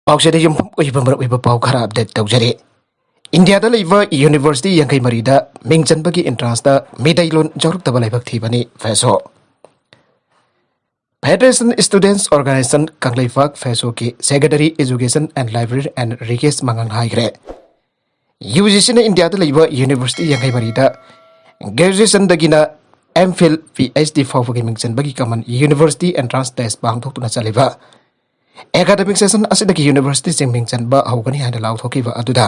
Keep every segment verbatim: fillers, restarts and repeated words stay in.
ꯄꯥꯎꯆꯦꯗ ꯌꯨꯝꯐꯝ ꯑꯣꯏꯕ ꯃꯔꯨꯑꯣꯏꯕ ꯄꯥꯎ ꯈꯔ ꯑꯞꯗꯦꯠ ꯇꯧꯖꯔꯤ꯫ ꯏꯟꯗꯤꯌꯥꯗ ꯂꯩꯕ ꯌꯨꯅꯤꯚꯔꯁꯤꯇꯤ ꯌꯥꯡꯈꯩ ꯃꯔꯤꯗ ꯃꯤꯡ ꯆꯟꯕꯒꯤ ꯑꯦꯟꯇ꯭ꯔꯥꯟꯁꯇ ꯃꯤꯇꯩꯂꯣꯟ ꯌꯥꯎꯔꯛꯇꯕ ꯂꯥꯏꯕꯛ ꯊꯤꯕꯅꯤ FESO. Federation Students Organization Kangleipak ꯐꯦꯁꯣꯒꯤ Secretary Education and Library N Rakesh ꯃꯉꯥꯡ ꯍꯥꯏꯈ꯭ꯔꯦ, ꯌꯨ ꯖꯤ ꯁꯤꯅ ꯏꯟꯗꯤꯌꯥꯗ ꯂꯩꯕ ꯌꯨꯅꯤꯚꯔꯁꯤꯇꯤ ꯌꯥꯡꯈꯩ ꯃꯔꯤꯗ ꯒ꯭ꯔꯦꯖꯨꯑꯦꯁꯟꯗꯒꯤꯅ M Phil P H D ꯐꯥꯎꯕꯒꯤ ꯃꯤꯡ ꯆꯟꯕꯒꯤ ꯀꯃꯟ ꯌꯨꯅꯤꯚꯔꯁꯤꯇꯤ ꯑꯦꯟꯇ꯭ꯔꯥꯟꯁ ꯇꯦꯁ ꯄꯥꯡꯊꯣꯛꯇꯨꯅ ꯆꯠꯂꯤꯕ ꯑꯦꯀꯥꯗꯃꯤꯛ ꯁꯦꯁꯟ ꯑꯁꯤꯗꯒꯤ ꯌꯨꯅꯤꯚꯔꯁꯤꯇꯤꯁꯤꯡ ꯃꯤꯡ ꯆꯟꯕ ꯍꯧꯒꯅꯤ ꯍꯥꯏꯅ ꯂꯥꯎꯊꯣꯛꯈꯤꯕ ꯑꯗꯨꯗ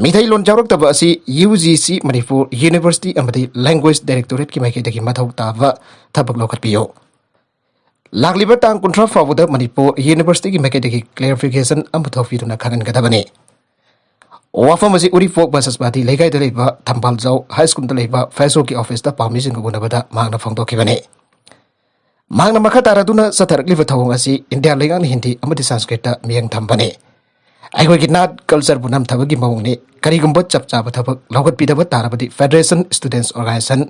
ꯃꯤꯇꯩꯂꯣꯟ ꯌꯥꯎꯔꯛꯇꯕ ꯑꯁꯤ U G C Manipur University ꯑꯃꯗꯤ ꯂꯦꯡꯒ꯭ꯋꯦꯖ ꯗꯥꯏꯔꯦꯛꯇꯣꯔꯦꯠꯀꯤ ꯃꯥꯏꯀꯩꯗꯒꯤ ꯃꯊꯧ ꯇꯥꯕ ꯊꯕꯛ ꯂꯧꯈꯠꯄꯤꯌꯨ꯫ ꯂꯥꯛꯂꯤꯕ ꯇꯥꯡ ꯀꯨꯟꯊ꯭ꯔꯥ ꯐꯥꯎꯕꯗ ꯃꯅꯤꯄꯨꯔ ꯌꯨꯅꯤꯚꯔꯁꯤꯇꯤꯒꯤ ꯃꯥꯏꯀꯩꯗꯒꯤ ꯀ꯭ꯂꯦꯔꯤꯐꯤꯀꯦꯁꯟ ꯑꯃ ꯄꯨꯊꯣꯛꯄꯤꯗꯨꯅ ꯈꯪꯍꯟꯒꯗꯕꯅꯤ꯫ ꯋꯥꯐꯝ ꯑꯁꯤ ꯎꯔꯤꯄꯣꯛ ꯕꯁꯁꯕꯥꯗꯤ ꯂꯩꯀꯥꯏꯗ ꯂꯩꯕ ꯊꯝꯕꯥꯜꯖꯧ ꯍꯥꯏ ꯁ꯭ꯀꯨꯜꯗ ꯂꯩꯕ ꯐꯦꯁꯣꯒꯤ ꯑꯣꯐꯤꯁꯇ ꯄꯥꯎꯃꯤꯁꯤꯡꯒ ꯎꯅꯕꯗ ꯃꯍꯥꯛꯅ ꯐꯣꯡꯗꯣꯛꯈꯤꯕꯅꯤ꯫ ꯃꯍꯥꯛꯅ ꯃꯈꯥ ꯇꯥꯔꯗꯨꯅ ꯆꯠꯊꯔꯛꯂꯤꯕ ꯊꯧꯑꯣꯡ ꯑꯁꯤ ꯏꯟꯗꯤꯌꯥ ꯂꯩꯉꯥꯛꯅ ꯍꯤꯟꯗꯤ ꯑꯃꯗꯤ ꯁꯪꯁꯀ꯭ꯔꯤꯠꯇ ꯃꯤꯠꯌꯦꯡ ꯊꯝꯕꯅꯤ꯫ ꯑꯩꯈꯣꯏꯒꯤ ꯅꯥꯠ ꯀꯜꯆꯔꯕꯨ ꯅꯝꯊꯕꯒꯤ ꯃꯑꯣꯡꯅꯤ꯫ ꯀꯔꯤꯒꯨꯝꯕ ꯆꯞ ꯆꯥꯕ ꯊꯕꯛ ꯂꯧꯈꯠꯄꯤꯗꯕ ꯇꯥꯔꯕꯗꯤ Federation Students Organization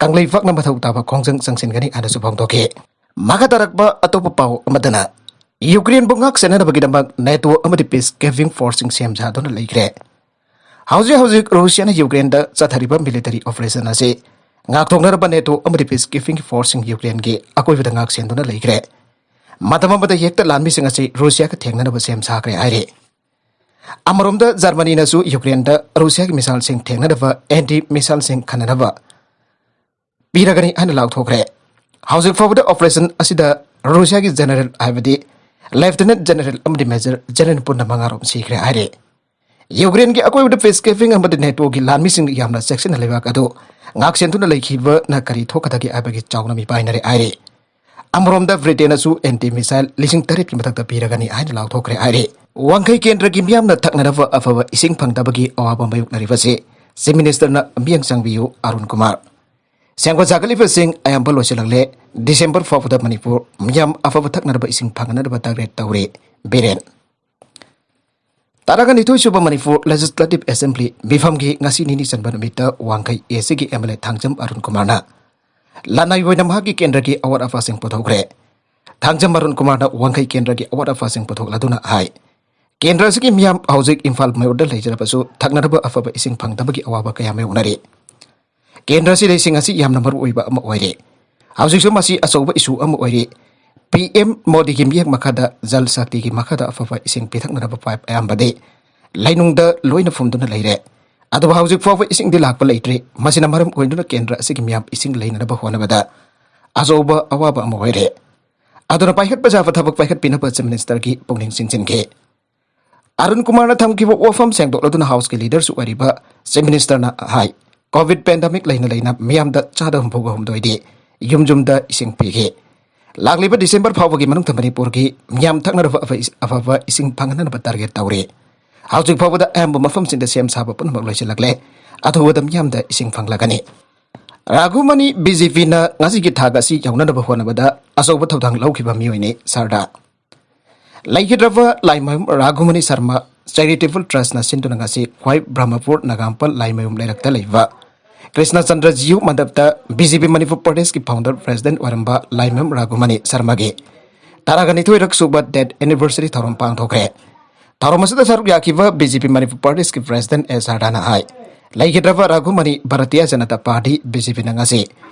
ꯀꯪꯂꯩꯄꯥꯛꯅ ꯃꯊꯧ ꯇꯥꯕ ꯈꯣꯡꯖꯪ ꯆꯪꯁꯤꯟꯒꯅꯤ ꯍꯥꯏꯅꯁꯨ ꯐꯣꯡꯗꯣꯛꯈꯤ꯫ ꯃꯈꯥ ꯇꯥꯔꯛꯄ ꯑꯇꯣꯞꯄ ꯄꯥꯎ ꯑꯃꯗꯅ ꯌꯨꯀ꯭ꯔꯦꯟꯕꯨ ꯉꯥꯛ ꯁꯦꯟꯅꯅꯕꯒꯤꯗꯃꯛ ꯅꯦꯇꯣ ꯑꯃꯗꯤ ꯄꯤꯁ ꯀꯤꯄꯤꯡ ꯐꯣꯔꯁꯁꯤꯡ ꯁꯦꯝ ꯁꯥꯗꯨꯅ ꯂꯩꯈ꯭ꯔꯦ꯫ ꯍꯧꯖꯤꯛ ꯍꯧꯖꯤꯛ ꯔꯨꯁꯤꯌꯥꯅ ꯌꯨꯀ꯭ꯔꯦꯟꯗ ꯆꯠꯊꯔꯤꯕ ꯃꯤꯂꯤꯇꯔꯤ ꯑꯣꯄꯔꯦꯁꯟ ꯑꯁꯤ ꯉꯥꯛꯊꯣꯛꯅꯅꯕ ꯅꯦꯇꯣ ꯑꯃꯗꯤ ꯄꯤꯁ ꯀꯤꯄꯤꯡ ꯐꯣꯔꯁꯁꯤꯡ ꯌꯨꯀ꯭ꯔꯦꯟꯒꯤ ꯑꯀꯣꯏꯕꯗ ꯉꯥꯛ ꯁꯦꯟꯗꯨꯅ ꯂꯩꯈ꯭ꯔꯦ꯫ ꯃꯇꯝ ꯑꯃꯗ ꯍꯦꯛꯇ ꯂꯥꯟꯃꯤꯁꯤꯡ ꯑꯁꯤ ꯔꯨꯁꯤꯌꯥꯒ ꯊꯦꯡꯅꯅꯕ ꯁꯦꯝ ꯁꯥꯈ꯭ꯔꯦ ꯍꯥꯏꯔꯤ꯫ ꯑꯃꯔꯣꯝꯗ ꯖꯔꯃꯅꯤꯅꯁꯨ ꯌꯨꯀ꯭ꯔꯦꯟꯗ ꯔꯨꯁꯤꯌꯥꯒꯤ ꯃꯤꯁꯥꯏꯜꯁꯤꯡ ꯊꯦꯡꯅꯅꯕ ꯑꯦꯟꯇꯤ ꯃꯤꯁꯥꯏꯜꯁꯤꯡ ꯈꯟꯅꯅꯕ ꯄꯤꯔꯒꯅꯤ ꯍꯥꯏꯅ ꯂꯥꯎꯊꯣꯛꯈ꯭ꯔꯦ꯫ ꯍꯧꯖꯤꯛ ꯐꯥꯎꯕꯗ ꯑꯣꯄꯔꯦꯁꯟ ꯑꯁꯤꯗ ꯔꯨꯁꯤꯌꯥꯒꯤ ꯖꯦꯅꯔꯦꯜ ꯍꯥꯏꯕꯗꯤ ꯂꯦꯐꯇꯤꯅꯦꯟꯠ ꯖꯦꯅꯔꯦꯜ ꯑꯃꯗꯤ ꯃꯦꯖꯔ ꯖꯦꯅꯔꯦꯜ ꯄꯨꯟꯅ ꯃꯉꯥꯔꯣꯝ ꯁꯤꯈ꯭ꯔꯦ ꯍꯥꯏꯔꯤ꯫ ꯌꯨꯀ꯭ꯔꯦꯟꯒꯤ ꯑꯀꯣꯏꯕꯗ ꯄꯤꯁ ꯀꯤꯄꯤꯡ ꯑꯃꯗꯤ ꯅꯦꯇꯣꯒꯤ ꯂꯥꯟꯃꯤꯁꯤꯡ ꯌꯥꯝꯅ ꯆꯦꯛꯁꯤꯟꯅ ꯂꯩꯕꯥꯛ ꯑꯗꯨ ꯉꯥꯛꯁꯦꯟꯗꯨꯅ ꯂꯩꯈꯤꯕꯅ ꯀꯔꯤ ꯊꯣꯛꯀꯗꯒꯦ ꯍꯥꯏꯕꯒꯤ ꯆꯥꯎꯅ ꯃꯤꯄꯥꯏꯅꯔꯦ ꯍꯥꯏꯔꯤ꯫ ꯑꯃꯔꯣꯝꯗ ꯕ꯭ꯔꯤꯇꯦꯟꯅꯁꯨ ꯑꯦꯟꯇꯤ ꯃꯤꯁꯥꯏꯜ ꯂꯤꯁꯤꯡ ꯇꯔꯦꯠꯀꯤ ꯃꯊꯛꯇ ꯄꯤꯔꯒꯅꯤ ꯍꯥꯏꯅ ꯂꯥꯎꯊꯣꯛꯈ꯭ꯔꯦ ꯍꯥꯏꯔꯤ꯫ ꯋꯥꯡꯈꯩ ꯀꯦꯟꯗ꯭ꯔꯒꯤ ꯃꯤꯌꯥꯝꯅ ꯊꯛꯅꯅꯕ ꯑꯐꯕ ꯏꯁꯤꯡ ꯐꯪꯗꯕꯒꯤ ꯑꯋꯥꯕ ꯃꯥꯌꯣꯛꯅꯔꯤꯕꯁꯤ ꯆꯤꯐ ꯃꯤꯅꯤꯁꯇꯔꯅ ꯃꯤꯠꯌꯦꯡ ꯆꯪꯕꯤꯌꯨ ꯑꯔꯨꯟ ꯀꯨꯃꯥꯔ꯫ ꯁꯦꯝꯒꯠ ꯁꯥꯒꯠꯂꯤꯕꯁꯤꯡ ꯑꯌꯥꯝꯕ ꯂꯣꯏꯁꯤꯜꯂꯛꯂꯦ꯫ ꯗꯤꯁꯦꯝꯕꯔ ꯐꯥꯎꯕꯗ ꯃꯅꯤꯄꯨꯔ ꯃꯤꯌꯥꯝ ꯑꯐꯕ ꯊꯛꯅꯅꯕ ꯏꯁꯤꯡ ꯐꯪꯍꯟꯅꯕ ꯇꯥꯔꯒꯦꯠ ꯇꯧꯔꯤ꯫ ꯕꯤꯔꯦꯟ꯫ ꯇꯔꯥꯒ ꯅꯤꯊꯣꯏ ꯁꯨꯕ ꯃꯅꯤꯄꯨꯔ ꯂꯦꯖꯤꯁꯂꯦꯇꯤꯚ ꯑꯦꯁꯦꯝꯕ꯭ꯂꯤ ꯃꯤꯐꯝꯒꯤ ꯉꯁꯤ ꯅꯤꯅꯤ ꯆꯟꯕ ꯅꯨꯃꯤꯠꯇ ꯋꯥꯡꯈꯩ ꯑꯦ ꯁꯤꯒꯤ M L A Thangjam Arun ꯀꯨꯃꯥꯔꯅ ꯂꯅꯥꯏ ꯑꯣꯏꯅ ꯃꯍꯥꯛꯀꯤ ꯀꯦꯟꯗ꯭ꯔꯒꯤ ꯑꯋꯥꯠ ꯑꯄꯥꯁꯤꯡ ꯄꯨꯊꯣꯛꯈ꯭ꯔꯦ꯫ ꯊꯥꯡꯖꯝ ꯑꯔꯨꯟ ꯀꯨꯃꯥꯔꯅ ꯋꯥꯡꯈꯩ ꯀꯦꯟꯗ꯭ꯔꯒꯤ ꯑꯋꯥꯠ ꯑꯄꯥꯁꯤꯡ ꯄꯨꯊꯣꯛꯂꯗꯨꯅ ꯍꯥꯏ, ꯀꯦꯟꯗ꯭ꯔ ꯑꯁꯤꯒꯤ ꯃꯤꯌꯥꯝ ꯍꯧꯖꯤꯛ ꯏꯝꯐꯥꯜ ꯃꯌꯣꯔꯗ ꯂꯩꯖꯔꯕꯁꯨ ꯊꯛꯅꯅꯕ ꯑꯐꯕ ꯏꯁꯤꯡ ꯐꯪꯗꯕꯒꯤ ꯑꯋꯥꯕ ꯀꯌꯥ ꯃꯥꯌꯣꯛꯅꯔꯤ꯫ ꯀꯦꯟꯗ꯭ꯔ ꯑꯁꯤꯗ ꯏꯁꯤꯡ ꯑꯁꯤ ꯌꯥꯝꯅ ꯃꯔꯨ ꯑꯣꯏꯕ ꯑꯃ ꯑꯣꯏꯔꯤ꯫ ꯍꯧꯖꯤꯛꯁꯨ ꯃꯁꯤ ꯑꯆꯧꯕ ꯏꯁꯨ ꯑꯃ ꯑꯣꯏꯔꯤ꯫ ꯄꯤ ꯑꯦꯝ ꯃꯣꯗꯤꯒꯤ ꯃꯤꯠꯌꯦꯡ ꯃꯈꯥꯗ ꯖꯜ ꯁꯛꯇꯤꯒꯤ ꯃꯈꯥꯗ ꯑꯐꯕ ꯏꯁꯤꯡ ꯄꯤꯊꯛꯅꯅꯕ ꯄꯥꯏꯞ ꯑꯌꯥꯝꯕꯗꯤ ꯂꯩꯅꯨꯡꯗ ꯂꯣꯏꯅ ꯐꯨꯝꯗꯨꯅ ꯂꯩꯔꯦ꯫ ꯑꯗꯨꯕꯨ ꯍꯧꯖꯤꯛ ꯐꯥꯎꯕ ꯏꯁꯤꯡꯗꯤ ꯂꯥꯛꯄ ꯂꯩꯇ꯭ꯔꯤ꯫ ꯃꯁꯤꯅ ꯃꯔꯝ ꯑꯣꯏꯗꯨꯅ ꯀꯦꯟꯗ꯭ꯔ ꯑꯁꯤꯒꯤ ꯃꯤꯌꯥꯝ ꯏꯁꯤꯡ ꯂꯩꯅꯅꯕ ꯍꯣꯠꯅꯕꯗ ꯑꯆꯧꯕ ꯑꯋꯥꯕ ꯑꯃ ꯑꯣꯏꯔꯦ꯫ ꯑꯗꯨꯅ ꯄꯥꯏꯈꯠꯄ ꯌꯥꯕ ꯊꯕꯛ ꯄꯥꯏꯈꯠꯄꯤꯅꯕ ꯆꯤꯐ ꯃꯤꯅꯤꯁꯇꯔꯒꯤ ꯄꯨꯛꯅꯤꯡ ꯆꯤꯡꯁꯤꯟꯈꯤ꯫ ꯑꯔꯨꯟ ꯀꯨꯃꯥꯔꯅ ꯊꯝꯈꯤꯕ ꯋꯥꯐꯝ ꯁꯦꯡꯗꯣꯛꯂꯗꯨꯅ ꯍꯥꯎꯁꯀꯤ ꯂꯤꯗꯔꯁꯨ ꯑꯣꯏꯔꯤꯕ ꯆꯤꯐ ꯃꯤꯅꯤꯁꯇꯔꯅ ꯍꯥꯏ, ꯀꯣꯚꯤꯗ ꯄꯦꯟꯗꯦꯃꯤꯛ ꯂꯩꯅ ꯂꯩꯅ ꯃꯤꯌꯥꯝꯗ ꯆꯥꯗ ꯍꯨꯝꯐꯨꯒ ꯍꯨꯝꯗꯣꯏꯗꯤ ꯌꯨꯝ ꯌꯨꯝꯗ ꯏꯁꯤꯡ ꯄꯤꯈꯤ꯫ ꯂꯥꯛꯂꯤꯕ ꯗꯤꯁꯦꯝꯕꯔ ꯐꯥꯎꯕꯒꯤ ꯃꯅꯨꯡꯗ ꯃꯅꯤꯄꯨꯔꯒꯤ ꯃꯤꯌꯥꯝ ꯊꯛꯅꯔꯕ ꯑꯐ-, ꯑꯐꯕ ꯏꯁꯤꯡ ꯐꯪꯍꯟꯅꯕ ꯇꯥꯔꯒꯦꯠ ꯇꯧꯔꯤ꯫ ꯍꯧꯖꯤꯛ ꯐꯥꯎꯕꯗ ꯑꯌꯥꯝꯕ ꯃꯐꯝꯁꯤꯡꯗ ꯁꯦꯝ ꯁꯥꯕ ꯄꯨꯝꯅꯃꯛ ꯂꯣꯏꯁꯤꯜꯂꯛꯂꯦ꯫ ꯑꯊꯨꯕꯗ ꯃꯤꯌꯥꯝꯗ ꯏꯁꯤꯡ ꯐꯪꯂꯒꯅꯤ꯫ ꯔꯥꯘꯨꯃꯅꯤ ꯕꯤ ꯖꯦ ꯄꯤꯅ ꯉꯁꯤꯒꯤ ꯊꯥꯛ ꯑꯁꯤ ꯌꯧꯅꯅꯕ ꯍꯣꯠꯅꯕꯗ ꯑꯆꯧꯕ ꯊꯧꯗꯥꯡ ꯂꯧꯈꯤꯕ ꯃꯤꯑꯣꯏꯅꯤ ꯁꯔꯗꯥ꯫ ꯂꯩꯈꯤꯗ꯭ꯔꯕ ꯂꯥꯏꯃꯌꯨꯝ ꯔꯥꯘꯨꯃꯅꯤ ꯁꯔꯃ ꯆꯦꯔꯤꯇꯦꯕꯜ ꯇ꯭ꯔꯁꯅ ꯁꯤꯟꯗꯨꯅ ꯉꯁꯤ ꯈ꯭ꯋꯥꯏ ꯕ꯭ꯔꯍꯃꯄꯨꯔ ꯅꯒꯥꯝꯄꯜ ꯂꯥꯏꯃꯌꯨꯝ ꯂꯩꯔꯛꯇ ꯂꯩꯕ ꯀ꯭ꯔꯤꯁꯅ ꯆꯟꯗ꯭ꯔ ꯖꯤꯌꯨ ꯃꯟꯗꯞꯇ ꯕꯤ ꯖꯦ ꯄꯤ ꯃꯅꯤꯄꯨꯔ ꯄ꯭ꯔꯗꯦꯁꯀꯤ ꯐꯥꯎꯟꯗꯔ ꯄ꯭ꯔꯦꯁꯤꯗꯦꯟꯠ ꯑꯣꯏꯔꯝꯕ ꯂꯥꯏꯃꯌꯨꯝ ꯔꯥꯘꯨꯃꯅꯤ ꯁꯔꯃꯒꯤ ꯇꯔꯥꯒ ꯅꯤꯊꯣꯏꯔꯛ ꯁꯨꯕ ꯗꯦꯠ ꯑꯦꯅꯤꯚꯔꯁꯔꯤ ꯊꯧꯔꯝ ꯄꯥꯡꯊꯣꯛꯈ꯭ꯔꯦ꯫ ꯊꯧꯔꯝ ꯑꯁꯤꯗ ꯁꯔꯨꯛ ꯌꯥꯈꯤꯕ ꯕꯤ ꯖꯦ ꯄꯤ ꯃꯅꯤꯄꯨꯔ ꯄ꯭ꯔꯗꯦꯁꯀꯤ ꯄ꯭ꯔꯦꯁꯤꯗꯦꯟꯠ ꯑꯦꯁ ꯁꯔꯗꯥꯅ ꯍꯥꯏ, ꯂꯩꯈꯤꯗ꯭ꯔꯕ ꯔꯥꯘꯨꯃꯅꯤ Bharatiya Janata party, B J ꯄꯤꯅ ꯉꯁꯤ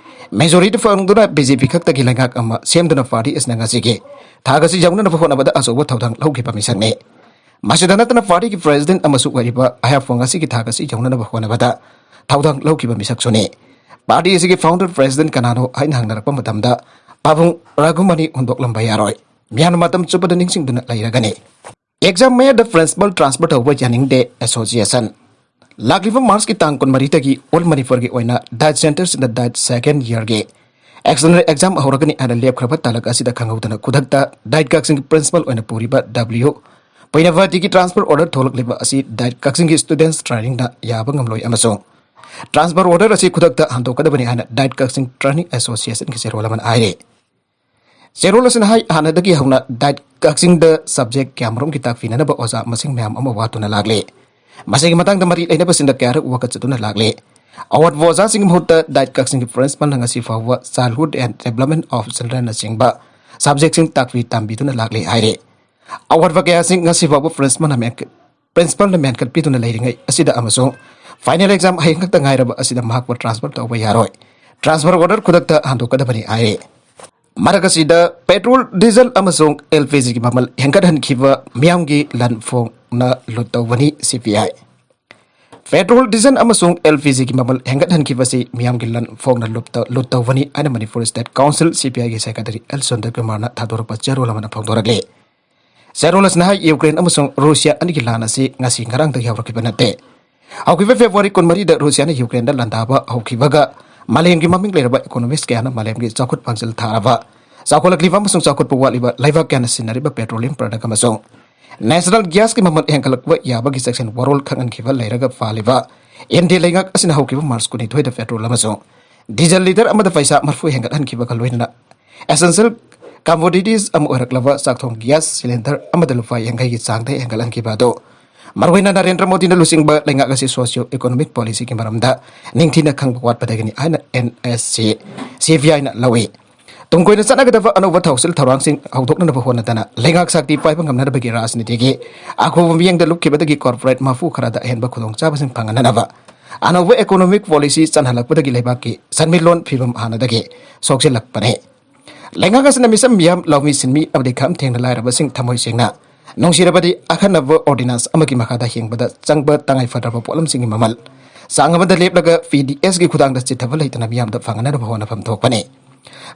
ꯃꯦꯖꯣꯔꯤꯇꯤ ꯐꯪꯗꯨꯅ ꯕꯤ ꯖꯦ ꯄꯤ ꯈꯛꯇꯒꯤ ꯂꯩꯉꯥꯛ ꯑꯃ ꯁꯦꯝꯗꯨꯅ ꯄꯥꯔꯇꯤ ꯑꯁꯤꯅ ꯉꯁꯤꯒꯤ ꯊꯥꯛ ꯑꯁꯤ ꯌꯧꯅꯅꯕ ꯍꯣꯠꯅꯕꯗ ꯑꯆꯧꯕ ꯊꯧꯗꯥꯡ ꯂꯧꯈꯤꯕ ꯃꯤꯁꯛꯅꯤ꯫ ꯃꯁꯤꯗ ꯅꯠꯇꯅ ꯄꯥꯔꯇꯤꯒꯤ ꯄ꯭ꯔꯦꯁꯤꯗꯦꯟꯠ ꯑꯃꯁꯨ ꯑꯣꯏꯔꯤꯕ ꯑꯌꯥꯐꯣꯡ ꯑꯁꯤꯒꯤ ꯊꯥꯛ ꯑꯁꯤ ꯌꯧꯅꯅꯕ ꯍꯣꯠꯅꯕꯗ ꯊꯧꯗꯥꯡ ꯂꯧꯈꯤꯕ ꯃꯤꯁꯛꯁꯨꯅꯤ꯫ ꯄꯥꯔꯇꯤ ꯑꯁꯤꯒꯤ ꯐꯥꯎꯟꯗꯔ ꯄ꯭ꯔꯦꯁꯤꯗꯦꯟꯠ ꯀꯅꯥꯅꯣ ꯍꯥꯏꯅ ꯍꯪꯅꯔꯛꯄ ꯃꯇꯝꯗ ꯄꯥꯕꯨꯡ ꯔꯥꯘꯨꯃꯅꯤ ꯍꯨꯟꯗꯣꯛꯂꯝꯕ ꯌꯥꯔꯣꯏ꯫ ꯃꯤꯌꯥꯝꯅ ꯃꯇꯝ ꯆꯨꯞꯄꯗ ꯅꯤꯡꯁꯤꯡꯗꯨꯅ ꯂꯩꯔꯒꯅꯤ꯫ ꯑꯦꯛꯖꯥꯝ ꯃꯌꯥꯗ ꯄ꯭ꯔꯤꯟꯁꯤꯄꯥꯜ ꯇ꯭ꯔꯥꯟꯁꯐꯔ ꯇꯧꯕ ꯌꯥꯅꯤꯡꯗꯦ ꯑꯦꯁꯣꯁꯤꯌꯦꯁꯟ꯫ ꯂꯥꯛꯂꯤꯕ ꯃꯥꯔꯆꯀꯤ ꯇꯥꯡ ꯀꯨꯟꯃꯔꯤꯗꯒꯤ ꯑꯣꯜ ꯃꯅꯤꯄꯨꯔꯒꯤ ꯑꯣꯏꯅ ꯗꯥꯏꯠ ꯁꯦꯟꯇꯔꯁꯤꯡꯗ ꯗꯥꯏꯠ ꯁꯦꯀꯦꯟ ꯏꯌꯔꯒꯤ ꯑꯦꯛꯁꯇꯔꯅꯦꯜ ꯑꯦꯛꯖꯥꯝ ꯍꯧꯔꯒꯅꯤ ꯍꯥꯏꯅ ꯂꯦꯞꯈ꯭ꯔꯕ ꯇꯥꯂꯛ ꯑꯁꯤꯗ ꯈꯪꯍꯧꯗꯅ ꯈꯨꯗꯛꯇ ꯗꯥꯏꯠ ꯀꯛꯆꯤꯡꯒꯤ ꯄ꯭ꯔꯤꯟꯁꯤꯄꯥꯜ ꯑꯣꯏꯅ ꯄꯨꯔꯤꯕ ꯗꯕ꯭ꯂꯤꯎ ꯄꯣꯏꯅꯚꯥꯇꯤꯒꯤ ꯇ꯭ꯔꯥꯟꯁꯐꯔ ꯑꯣꯔꯗꯔ ꯊꯣꯛꯂꯛꯂꯤꯕ ꯑꯁꯤ ꯗꯥꯏꯠ ꯀꯛꯆꯤꯡꯒꯤ ꯁ꯭ꯇꯨꯗꯦꯟꯠꯁ ꯇ꯭ꯔꯥꯏꯅꯤꯡꯅ ꯌꯥꯕ ꯉꯝꯂꯣꯏ ꯑꯃꯁꯨꯡ ꯇ꯭ꯔꯥꯟꯁꯐꯔ ꯑꯣꯔꯗꯔ ꯑꯁꯤ ꯈꯨꯗꯛꯇ ꯍꯟꯗꯣꯛꯀꯗꯕꯅꯤ ꯍꯥꯏꯅ ꯗꯥꯏꯠ ꯀꯛꯆꯤꯡ ꯇ꯭ꯔꯦꯅꯤꯡ ꯑꯦꯁꯣꯁꯤꯌꯦꯁꯟꯒꯤ ꯆꯦꯔꯣꯜ ꯑꯃꯅ ꯍꯥꯏꯔꯤ꯫ ꯆꯦꯔꯣꯜ ꯑꯁꯤꯅ ꯍꯥꯏ, ꯍꯥꯟꯅꯗꯒꯤ ꯍꯧꯅ ꯗꯥꯏꯠ ꯀꯛꯆꯤꯡꯗ ꯁꯕꯖꯦꯛ ꯀꯌꯥꯃꯔꯨꯝꯒꯤ ꯇꯥꯛꯄꯤꯅꯅꯕ ꯑꯣꯖꯥ ꯃꯁꯤꯡ ꯃꯌꯥꯝ ꯑꯃ ꯋꯥꯠꯇꯨꯅ ꯂꯥꯛꯂꯤ꯫ ꯃꯁꯤꯒꯤ ꯃꯇꯥꯡꯗ ꯃꯔꯤ ꯂꯩꯅꯕꯁꯤꯡꯗ ꯀꯌꯥꯔꯛ ꯋꯥꯀꯠꯆꯗꯨꯅ ꯂꯥꯛꯂꯤ꯫ ꯑꯋꯥꯠꯄ ꯑꯣꯖꯥꯁꯤꯡꯒꯤ ꯃꯍꯨꯠꯇ ꯗꯥꯏꯠ ꯀꯛꯆꯤꯡꯒꯤ ꯄ꯭ꯔꯤꯟꯁꯤꯄꯥꯜꯅ ꯉꯁꯤ ꯐꯥꯎꯕ Childhood and Development of Children ꯅꯆꯤꯡꯕ subjectꯁꯤꯡ ꯇꯥꯛꯄꯤ ꯇꯝꯕꯤꯗꯨꯅ ꯂꯥꯛꯂꯤ ꯍꯥꯏꯔꯤ꯫ ꯑꯋꯥꯠꯄ ꯀꯌꯥꯁꯤꯡ ꯉꯁꯤ ꯐꯥꯎꯕ principalꯅ ꯃꯦꯟꯈꯠ-, principalꯅ ꯃꯦꯟꯈꯠꯄꯤꯗꯨꯅ ꯂꯩꯔꯤꯉꯩ ꯑꯁꯤꯗ ꯑꯃꯁꯨꯡ final exam ꯍꯌꯦꯡ ꯈꯛꯇ ꯉꯥꯏꯔꯕ ꯑꯁꯤꯗ ꯃꯍꯥꯛꯄꯨ transfer ꯇꯧꯕ ꯌꯥꯔꯣꯏ꯫ Transfer order ꯈꯨꯗꯛꯇ ꯍꯟꯗꯣꯛꯀꯗꯕꯅꯤ ꯍꯥꯏꯔꯤ꯫ ꯃꯔꯛ ꯑꯁꯤꯗ petrol, diesel ꯑꯃꯁꯨꯡ LPGꯒꯤ ꯃꯃꯜ ꯍꯦꯟꯒꯠꯍꯟꯈꯤꯕ ꯃꯤꯌꯥꯝꯒꯤ ꯂꯟ ꯐꯣꯡꯅ ꯂꯨꯠ ꯇꯧꯕꯅꯤ CPI꯫ Petrol, diesel ꯑꯃꯁꯨꯡ LPGꯒꯤ ꯃꯃꯜ ꯍꯦꯟꯒꯠꯍꯟꯈꯤꯕꯁꯤ ꯃꯤꯌꯥꯝꯒꯤ ꯂꯟ ꯐꯣꯡꯅ ꯂꯨꯠ ꯇꯧ-, ꯂꯨꯠ ꯇꯧꯕꯅꯤ ꯍꯥꯏꯅ Manipur State Council CPIꯒꯤ secretary L Sundar Kumarꯅ ꯊꯥꯗꯣꯔꯛꯄ ꯆꯦꯔꯣꯜ ꯑꯃꯅ ꯐꯣꯡꯗꯣꯔꯛꯂꯤ꯫ ꯆꯦꯔꯣꯜ ꯑꯁꯤꯅ ꯍꯥꯏ, ꯌꯨꯀ꯭ꯔꯦꯟ ꯑꯃꯁꯨꯡ ꯔꯨꯁꯤꯌꯥ ꯑꯅꯤꯒꯤ ꯂꯥꯟ ꯑꯁꯤ ꯉꯁꯤ ꯉꯔꯥꯡꯗꯒꯤ ꯍꯧꯔꯛꯈꯤꯕ ꯅꯠꯇꯦ꯫ ꯍꯧꯈꯤꯕ February ꯀꯨꯟꯃꯔꯤꯗ ꯔꯨꯁꯤꯌꯥꯅ ꯌꯨꯀ꯭ꯔꯦꯟꯗ ꯂꯥꯟꯗꯥꯕ ꯍꯧꯈꯤꯕꯒ ꯃꯥꯂꯦꯝꯒꯤ ꯃꯃꯤꯡ ꯂꯩꯔꯕ economist ꯀꯌꯥꯅ ꯃꯥꯂꯦꯝꯒꯤ ꯆꯥꯎꯈꯠ ꯄꯥꯡꯖꯤꯜ ꯊꯥꯔꯕ, ꯆꯥꯎꯈꯠꯂꯛꯂꯤꯕ ꯑꯃꯁꯨꯡ ꯆꯥꯎꯈꯠꯄ ꯋꯥꯠꯂꯤꯕ ꯂꯩꯕꯥꯛ ꯀꯌꯥꯅ ꯁꯤꯖꯤꯟꯅꯔꯤꯕ petroleum product ꯑꯃꯁꯨꯡ natural gasꯀꯤ ꯃꯃꯜ ꯍꯦꯟꯒꯠꯂꯛꯄ ꯌꯥꯕꯒꯤ ꯆꯦꯛꯁꯤꯟ ꯋꯥꯔꯣꯜ ꯈꯪꯍꯟꯈꯤꯕ ꯂꯩꯔꯒ ꯐꯥꯜꯂꯤꯕ ꯏꯟꯗꯤꯌꯥ ꯂꯩꯉꯥꯛ ꯑꯁꯤꯅ ꯍꯧꯈꯤꯕ March ꯀꯨꯟꯅꯤꯊꯣꯏꯗ petrol ꯑꯃꯁꯨꯡ diesel litre ꯑꯃꯗ ꯄꯩꯁꯥ ꯃꯔꯤꯐꯨ ꯍꯦꯟꯒꯠꯍꯟꯈꯤꯕꯒ ꯂꯣꯏꯅꯅ essential commodities ꯑꯃ ꯑꯣꯏꯔꯛꯂꯕ ꯆꯥꯛꯊꯣꯡ gas cylinder ꯑꯃꯗ ꯂꯨꯄꯥ ꯌꯥꯡꯈꯩꯒꯤ ꯆꯥꯡꯗ ꯍꯦꯟꯒꯠꯍꯟꯈꯤꯕ ꯑꯗꯨ ꯃꯔꯨꯑꯣꯏꯅ ꯅꯔꯦꯟꯗ꯭ꯔ ꯃꯣꯗꯤꯅ ꯂꯨꯆꯤꯡꯕ ꯂꯩꯉꯥꯛ ꯑꯁꯤ socio economic policyꯒꯤ ꯃꯔꯝꯗ ꯅꯤꯡꯊꯤꯅ ꯈꯪꯕ ꯋꯥꯠꯄꯗꯒꯤꯅꯤ ꯍꯥꯏꯅ NSC CPIꯅ ꯂꯧꯏ꯫ ꯇꯨꯡ ꯀꯣꯏꯅ ꯆꯠꯅꯒꯗꯕ ꯑꯅꯧꯕ ꯊꯧꯁꯤꯜ ꯊꯧꯔꯥꯡꯁꯤꯡ ꯍꯧꯗꯣꯛꯅꯅꯕ ꯍꯣꯠꯅꯗꯅ ꯂꯩꯉꯥꯛ ꯁꯛꯇꯤ ꯄꯥꯏꯕ ꯉꯝꯅꯅꯕꯒꯤ ꯔꯥꯖꯅꯤꯇꯤꯒꯤ ꯑꯈꯨꯕ ꯃꯤꯠꯌꯦꯡꯗ ꯂꯨꯞꯈꯤꯕꯗꯒꯤ corporate ꯃꯄꯨ ꯈꯔꯗ ꯑꯍꯦꯟꯕ ꯈꯨꯗꯣꯡꯆꯥꯕꯁꯤꯡ ꯐꯪꯍꯟꯅꯅꯕ ꯑꯅꯧꯕ economic policy ꯆꯟꯍꯜꯂꯛꯄꯗꯒꯤ ꯂꯩꯕꯥꯛꯀꯤ ꯁꯦꯟꯃꯤꯠꯂꯣꯟ ꯐꯤꯕꯝ ꯍꯥꯟꯅꯗꯒꯤ ꯁꯣꯛꯆꯤꯜꯂꯛꯄꯅꯤ꯫ ꯂꯩꯉꯥꯛ ꯑꯁꯤꯅ ꯃꯤꯆꯝ ꯃꯤꯌꯥꯝ, ꯂꯧꯃꯤ ꯁꯤꯟꯃꯤ ꯑꯃꯗꯤ ꯈꯝ ꯊꯦꯡꯅ ꯂꯥꯏꯔꯕꯁꯤꯡ ꯊꯃꯣꯏ ꯁꯦꯡꯅ ꯅꯨꯡꯁꯤꯔꯕꯗꯤ ꯑꯈꯟꯅꯕ ordinance ꯑꯃꯒꯤ ꯃꯈꯥꯗ ꯍꯤꯡꯕꯗ ꯆꯪꯕ ꯇꯉꯥꯏ ꯐꯗ꯭ꯔꯕ ꯄꯣꯠꯂꯝꯁꯤꯡꯒꯤ ꯃꯃꯜ ꯆꯥꯡ ꯑꯃꯗ ꯂꯦꯞꯂꯒ PDSꯀꯤ ꯈꯨꯊꯥꯡꯗ ꯆꯤꯠꯊꯕ ꯂꯩꯇꯅ ꯃꯤꯌꯥꯝꯗ ꯐꯪꯍꯟꯅꯕ ꯍꯣꯠꯅꯐꯝ ꯊꯣꯛꯄꯅꯤ꯫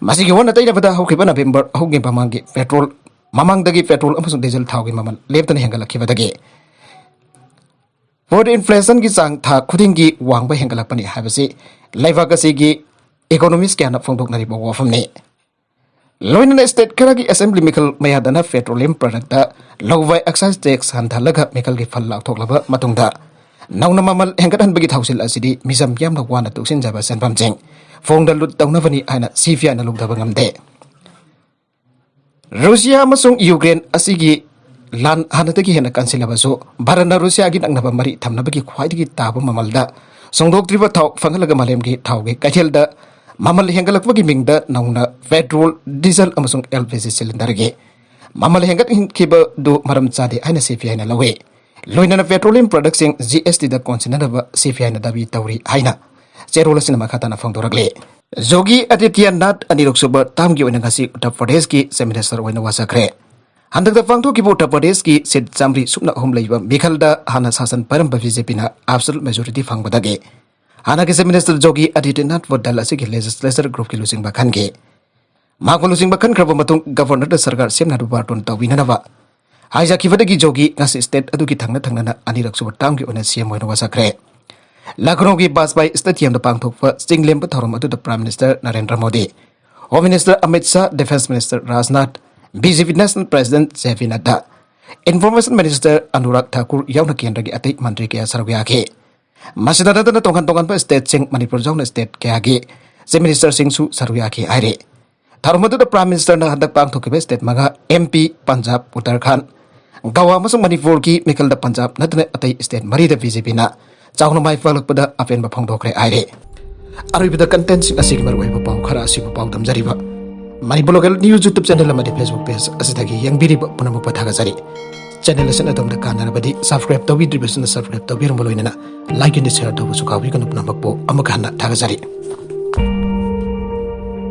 ꯃꯁꯤꯒꯤ ꯑꯣꯟꯅ ꯇꯩꯅꯕꯗ ꯍꯧꯈꯤꯕ November ꯑꯍꯨꯝꯒꯤ ꯃꯃꯥꯡꯒꯤ petrol, ꯃꯃꯥꯡꯗꯒꯤ petrol ꯑꯃꯁꯨꯡ diesel ꯊꯥꯎꯒꯤ ꯃꯃꯜ ꯂꯦꯞꯇꯅ ꯍꯦꯟꯒꯠꯂꯛꯈꯤꯕꯗꯒꯤ food inflationꯒꯤ ꯆꯥꯡ ꯊꯥ ꯈꯨꯗꯤꯡꯒꯤ ꯋꯥꯡꯕ ꯍꯦꯟꯒꯠꯂꯛꯄꯅꯤ ꯍꯥꯏꯕꯁꯤ ꯂꯩꯕꯥꯛ ꯑꯁꯤꯒꯤ economist ꯀꯌꯥꯅ ꯐꯣꯡꯗꯣꯛꯅꯔꯤꯕ ꯋꯥꯐꯝꯅꯤ꯫ ꯂꯣꯏꯅꯅ state ꯈꯔꯒꯤ assembly ꯃꯤꯈꯜ ꯃꯌꯥꯗꯅ petroleum productꯇ ꯂꯧꯕ excise tax ꯍꯟꯊꯍꯜꯂꯒ ꯃꯤꯈꯜꯒꯤ ꯐꯜ ꯂꯥꯎꯊꯣꯛꯂꯕ ꯃꯇꯨꯡꯗ ꯅꯧꯅ ꯃꯃꯜ ꯍꯦꯟꯒꯠꯍꯟꯕꯒꯤ ꯊꯧꯁꯤꯜ ꯑꯁꯤꯗꯤ ꯃꯤꯆꯝ ꯌꯥꯝꯅ ꯋꯥꯅ ꯇꯨꯡꯁꯤꯟꯖꯕ ꯁꯦꯟꯐꯝꯁꯤꯡ ꯐꯣꯡꯗ ꯂꯨꯠ ꯇꯧꯅꯕꯅꯤ ꯍꯥꯏꯅ CPIꯅ ꯂꯧꯊꯕ ꯉꯝꯗꯦ꯫ ꯔꯨꯁꯤꯌꯥ ꯑꯃꯁꯨꯡ ꯌꯨꯀ꯭ꯔꯦꯟ ꯑꯁꯤꯒꯤ ꯂꯥꯟ ꯍꯥꯟꯅꯗꯒꯤ ꯍꯦꯟꯅ ꯀꯟꯁꯤꯜꯂꯕꯁꯨ, ꯚꯥꯔꯠꯅ ꯔꯨꯁꯤꯌꯥꯒꯤ ꯅꯛꯅꯕ ꯃꯔꯤ ꯊꯝꯅꯕꯒꯤ ꯈ꯭ꯋꯥꯏꯗꯒꯤ ꯇꯥꯕ ꯃꯃꯜꯗ ꯁꯣꯡꯗꯣꯛꯇ꯭ꯔꯤꯕ ꯊꯥꯎ ꯐꯪꯍꯜꯂꯒ ꯃꯥꯂꯦꯝꯒꯤ ꯊꯥꯎꯒꯤ ꯀꯩꯊꯦꯜꯗ ꯃꯃꯜ ꯍꯦꯟꯒꯠꯂꯛꯄꯒꯤ ꯃꯤꯡꯗ ꯅꯧꯅ ꯄꯦꯇ꯭ꯔꯣꯜ, ꯗꯤꯖꯜ ꯑꯃꯁꯨꯡ ꯑꯦꯜ ꯄꯤ ꯖꯤ ꯁꯤꯂꯤꯟꯗꯔꯒꯤ ꯃꯃꯜ ꯍꯦꯟꯒꯠꯍꯟꯈꯤꯕꯗꯨ ꯃꯔꯝ ꯆꯥꯗꯦ ꯍꯥꯏꯅ ꯁꯤ ꯄꯤ ꯑꯥꯏꯅ ꯂꯧꯏ꯫ ꯂꯣꯏꯅꯅ ꯄꯦꯇ꯭ꯔꯣꯂꯤꯌꯝ ꯄ꯭ꯔꯗꯛꯁꯤꯡ ꯖꯤ ꯑꯦꯁ ꯇꯤꯗ ꯀꯣꯟꯁꯤꯟꯅꯅꯕ ꯁꯤ ꯄꯤ ꯑꯥꯏꯅ ꯗꯥꯕꯤ ꯇꯧꯔꯤ ꯍꯥꯏꯅ ꯆꯦꯔꯣꯜ ꯑꯁꯤꯅ ꯃꯈꯥ ꯇꯥꯅ ꯐꯣꯡꯗꯣꯔꯛꯂꯤ꯫ ꯌꯣꯒꯤ ꯑꯥꯗꯤꯇ꯭ꯌꯅꯥꯊ ꯑꯅꯤꯔꯛ ꯁꯨꯕ ꯇꯥꯝꯒꯤ ꯑꯣꯏꯅ ꯉꯁꯤ ꯎꯠꯇꯔ ꯄ꯭ꯔꯗꯦꯁꯀꯤ ꯆꯤꯐ ꯃꯤꯅꯤꯁꯇꯔ ꯑꯣꯏꯅ ꯋꯥꯁꯛꯈ꯭ꯔꯦ꯫ ꯍꯟꯗꯛꯇ ꯄꯥꯡꯊꯣꯛꯈꯤꯕ ꯎꯠꯇꯔ ꯄ꯭ꯔꯗꯦꯁꯀꯤ ꯁꯤꯠ ꯆꯥꯝꯃꯔꯤ ꯁꯨꯞꯅ ꯑꯍꯨꯝ ꯂꯩꯕ ꯃꯤꯈꯜꯗ ꯍꯥꯟꯅ ꯁꯥꯁꯟ ꯄꯥꯏꯔꯝꯕ ꯕꯤ ꯖꯦ ꯄꯤꯅ ꯑꯦꯕꯁꯣꯂꯨꯠ ꯃꯦꯖꯣꯔꯤꯇꯤ ꯐꯪꯕꯗꯒꯤ ꯍꯥꯟꯅꯒꯤ ꯆꯤꯐ ꯃꯤꯅꯤꯁꯇꯔ ꯌꯣꯒꯤ ꯑꯥꯗꯤꯇ꯭ꯌꯅꯥꯊꯄꯨ ꯗꯜ ꯑꯁꯤꯒꯤ ꯂꯦꯖꯤꯁꯂꯦꯆꯔ ꯒ꯭ꯔꯨꯞꯀꯤ ꯂꯨꯆꯤꯡꯕ ꯈꯟꯈꯤ꯫ ꯃꯍꯥꯛꯄꯨ ꯂꯨꯆꯤꯡꯕ ꯈꯟꯈ꯭ꯔꯕ ꯃꯇꯨꯡ ꯒꯚꯔꯅꯔꯗ ꯁꯔꯀꯥꯔ ꯁꯦꯝꯅꯕ ꯕꯥꯔꯇꯣꯟ ꯇꯧꯕꯤꯅꯅꯕ ꯍꯥꯏꯖꯈꯤꯕꯗꯒꯤ ꯌꯣꯒꯤ ꯉꯁꯤ ꯁ꯭ꯇꯦꯠ ꯑꯗꯨꯒꯤ ꯊꯪꯅ ꯊꯪꯅꯅ ꯑꯅꯤꯔꯛ ꯁꯨꯕ ꯇꯥꯝꯒꯤ ꯑꯣꯏꯅ ꯁꯤ ꯑꯦꯝ ꯑꯣꯏꯅ ꯋꯥꯁꯛꯈ꯭ꯔꯦ꯫ ꯂꯈꯅꯧꯒꯤ ꯕꯥꯖꯄꯥꯏ ꯁ꯭ꯇꯦꯗꯤꯌꯝꯗ ꯄꯥꯡꯊꯣꯛꯄ ꯆꯤꯡꯂꯦꯝꯕ ꯊꯧꯔꯝ ꯑꯗꯨꯗ prime minister Narendra Modi, home minister Amit Shah, defence minister Rajnath, B J P national president J P Nadda, information minister Anurag Thakur ꯌꯥꯎꯅ ꯀꯦꯟꯗ꯭ꯔꯒꯤ ꯑꯇꯩ ꯃꯟꯇ꯭ꯔꯤ ꯀꯌꯥ ꯁꯔꯨꯛ ꯌꯥꯈꯤ꯫ ꯃꯁꯤꯗ ꯅꯠꯇꯅ ꯇꯣꯉꯥꯟ ꯇꯣꯉꯥꯟꯕ ꯁ꯭ꯇꯦꯠꯁꯤꯡ, ꯃꯅꯤꯄꯨꯔ ꯌꯥꯎꯅ ꯁ꯭ꯇꯦꯠ ꯀꯌꯥꯒꯤ ꯆꯤꯐ ꯃꯤꯅꯤꯁꯇꯔꯁꯤꯡꯁꯨ ꯁꯔꯨꯛ ꯌꯥꯈꯤ ꯍꯥꯏꯔꯤ꯫ ꯊꯧꯔꯝ ꯑꯗꯨꯗ ꯄ꯭ꯔꯥꯏꯝ ꯃꯤꯅꯤꯁꯇꯔꯅ ꯍꯟꯗꯛ ꯄꯥꯡꯊꯣꯛꯈꯤꯕ ꯁ꯭ꯇꯦꯠ ꯃꯉꯥ, ꯑꯦꯝ ꯄꯤ, ꯄꯟꯖꯥꯕ, ꯎꯠꯇꯔꯈꯥꯟꯗ, ꯒꯋꯥ ꯑꯃꯁꯨꯡ ꯃꯅꯤꯄꯨꯔꯒꯤ ꯃꯤꯈꯜꯗ ꯄꯟꯖꯥꯕ ꯅꯠꯇꯅ ꯑꯇꯩ ꯁ꯭ꯇꯦꯠ ꯃꯔꯤꯗ ꯕꯤ ꯖꯦ ꯄꯤꯅ ꯆꯥꯎꯅ ꯃꯥꯏ ꯄꯥꯛꯂꯛꯄꯗ ꯑꯄꯦꯟꯕ ꯐꯣꯡꯗꯣꯛꯈ꯭ꯔꯦ ꯍꯥꯏꯔꯤ꯫ ꯑꯔꯣꯏꯕꯗ ꯀꯟꯇꯦꯟꯠꯁꯤꯡ ꯑꯁꯤꯒꯤ ꯃꯔꯨꯑꯣꯏꯕ ꯄꯥꯎ ꯈꯔ ꯑꯁꯤꯕꯨ ꯄꯥꯎꯗꯝꯖꯔꯤꯕ Manipur local news YouTube channel ꯑꯃꯗꯤ ꯐꯦꯁꯕꯨꯛ ꯄꯦꯖ ꯑꯁꯤꯗꯒꯤ ꯌꯦꯡꯕꯤꯔꯤꯕ ꯄꯨꯝꯅꯃꯛꯄꯨ ꯊꯥꯒꯠꯆꯔꯤ꯫ ꯆꯦꯅꯦꯜ ꯑꯁꯤꯅ ꯑꯗꯣꯝꯗ ꯀꯥꯟꯅꯔꯕꯗꯤ ꯁꯕꯁꯀ꯭ꯔꯥꯏꯕ ꯇꯧꯕꯤꯗ꯭ꯔꯤꯕꯁꯤꯅ ꯁꯕꯁꯀ꯭ꯔꯥꯏꯕ ꯇꯧꯕꯤꯔꯝꯕ ꯂꯣꯏꯅꯅ ꯂꯥꯏꯛ ꯑꯦꯟ ꯁꯤꯌꯔ ꯇꯧꯕꯁꯨ ꯀꯥꯎꯕꯤꯒꯅꯨ꯫ ꯄꯨꯝꯅꯃꯛꯄꯨ ꯑꯃꯨꯛ ꯍꯟꯅ ꯊꯥꯒꯠꯆꯔꯤ꯫